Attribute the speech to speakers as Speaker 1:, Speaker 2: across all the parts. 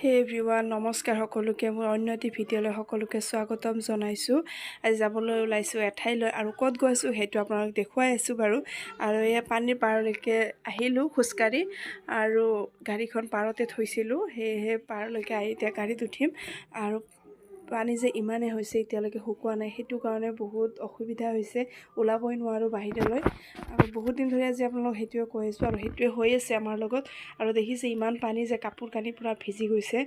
Speaker 1: হে এভৰিৱান, নমস্কাৰ সকলোকে। মোৰ অন্য এটি ভিডিঅ'লৈ সকলোকে স্বাগতম জনাইছোঁ। আজি যাবলৈ ওলাইছোঁ এঠাইলৈ আৰু ক'ত গৈছোঁ সেইটো আপোনালোক দেখুৱাই আছোঁ বাৰু। আৰু এয়া পানীৰ পাৰলৈকে আহিলোঁ খোজকাঢ়ি আৰু গাড়ীখন পাৰতে থৈছিলোঁ, সেয়েহে পাৰলৈকে আহি এতিয়া গাড়ীত উঠিম। আৰু পানী যে ইমানেই হৈছে, এতিয়ালৈকে শুকোৱা নাই, সেইটো কাৰণে বহুত অসুবিধা হৈছে, ওলাবই নোৱাৰোঁ বাহিৰলৈ। আৰু বহুত দিন ধৰি আজি আপোনালোক সেইটোৱে কৈ আছোঁ আৰু সেইটোৱে হৈ আছে আমাৰ লগত। আৰু দেখিছে, ইমান পানী যে কাপোৰ কানি পূৰা ভিজি গৈছে।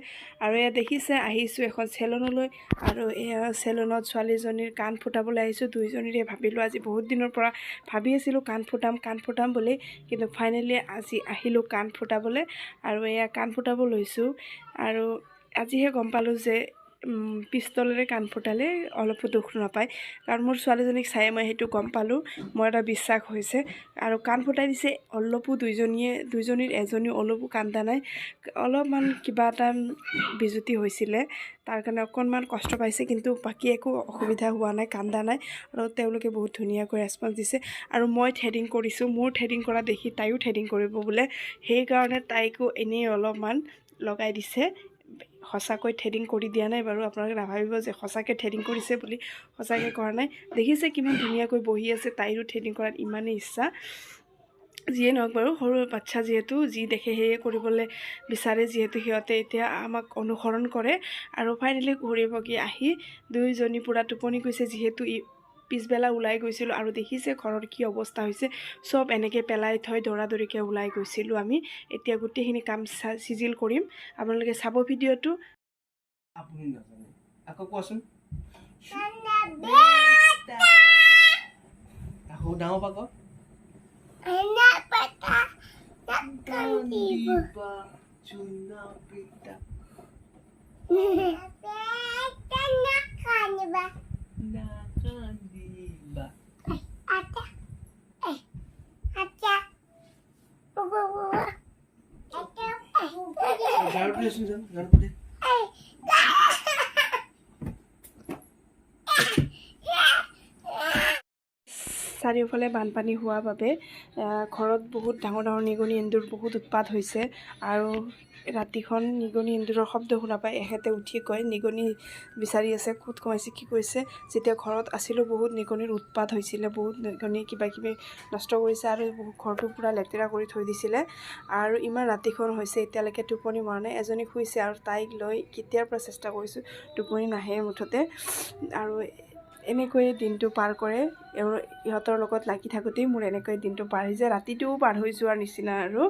Speaker 1: আৰু এয়া দেখিছে, আহিছোঁ এখন চেলুনলৈ আৰু এয়া চেলুনত ছোৱালীজনীৰ কাণ ফুটাবলৈ আহিছোঁ দুইজনীৰে। ভাবিলোঁ, আজি বহুত দিনৰ পৰা ভাবি আছিলোঁ কাণ ফুটাম, কাণ ফুটাম বুলি, কিন্তু ফাইনেলি আজি আহিলোঁ কাণ ফুটাবলৈ। আৰু এয়া কাণ ফুটাব লৈছোঁ। আৰু আজিহে গম পালোঁ যে পিষ্টলেৰে কাণ ফুটালে অলপো দুখ নাপায়, কাৰণ মোৰ ছোৱালীজনীক চায়ে মই সেইটো গম পালোঁ, মোৰ এটা বিশ্বাস হৈছে। আৰু কাণ ফুটাই দিছে, অলপো দুইজনীয়ে, দুইজনীৰ এজনীও অলপো কান্দা নাই। অলপমান কিবা এটা বিজুতি হৈছিলে, তাৰ কাৰণে অকণমান কষ্ট পাইছে, কিন্তু বাকী একো অসুবিধা হোৱা নাই, কান্দা নাই। আৰু তেওঁলোকে বহুত ধুনীয়াকৈ ৰেচপঞ্চ দিছে। আৰু মই থ্ৰেডিং কৰিছোঁ, মোৰ থ্ৰেডিং কৰা দেখি তাইও থ্ৰেডিং কৰিব বোলে, সেইকাৰণে তাইকো এনেই অলপমান লগাই দিছে। সঁচাকৈ থ্ৰেডিং কৰি দিয়া নাই বাৰু, আপোনালোকে নাভাবিব যে সঁচাকৈ থ্ৰেডিং কৰিছে বুলি, সঁচাকৈ কৰা নাই। দেখিছে, কিমান ধুনীয়াকৈ বহি আছে, তাইৰো থ্ৰেডিং কৰাত ইমানেই ইচ্ছা। যিয়ে নহওক বাৰু, সৰু বাচ্ছা যিহেতু, যি দেখে সেয়ে কৰিবলৈ বিচাৰে, যিহেতু সিহঁতে এতিয়া আমাক অনুসৰণ কৰে। আৰু ফাইনেলি ঘূৰি পকি আহি দুয়োজনী পূৰা টোপনি গৈছে, যিহেতু পিছবেলা ওলাই গৈছিলোঁ। আৰু দেখিছে ঘৰৰ কি অৱস্থা হৈছে, চব এনেকৈ পেলাই থৈ দৌৰা দৌৰিকৈ ওলাই গৈছিলোঁ আমি। এতিয়া গোটেইখিনি কাম চিজিল কৰিম, আপোনালোকে চাব ভিডিঅ'টো।
Speaker 2: আপুনি নাজানে, আকৌ কোৱাচোন। আকৌ ডাঙৰ পাক। কান্দিবা চুনা পিতা। নাকান্দিবা। গাৰুটো দেচোন, যাম গাৰুটো দে।
Speaker 1: চাৰিওফালে বানপানী হোৱাৰ বাবে ঘৰত বহুত ডাঙৰ ডাঙৰ নিগনি, এন্দুৰ বহুত উৎপাত হৈছে। আৰু ৰাতিখন নিগনি এন্দুৰৰ শব্দ শুনা পাই এখেতে উঠি কয়, নিগনি বিচাৰি আছে, ক'ত সোমাইছে, কি কৰিছে। যেতিয়া ঘৰত আছিলোঁ, বহুত নিগনিৰ উৎপাত হৈছিলে, বহুত নিগনি কিবা কিবি নষ্ট কৰিছে আৰু বহুত ঘৰটো পূৰা লেতেৰা কৰি থৈ দিছিলে। আৰু ইমান ৰাতিখন হৈছে, এতিয়ালৈকে টোপনি মৰা নাই। এজনী শুইছে আৰু তাইক লৈ কেতিয়াৰ পৰা চেষ্টা কৰিছোঁ, টোপনি নাহে মুঠতে। আৰু এনেকৈয়ে দিনটো পাৰ কৰে। ইহঁতৰ লগত লাগি থাকোঁতেই মোৰ এনেকৈ দিনটো পাৰ হৈ যায়, ৰাতিটোও পাৰ হৈ যোৱাৰ নিচিনা। আৰু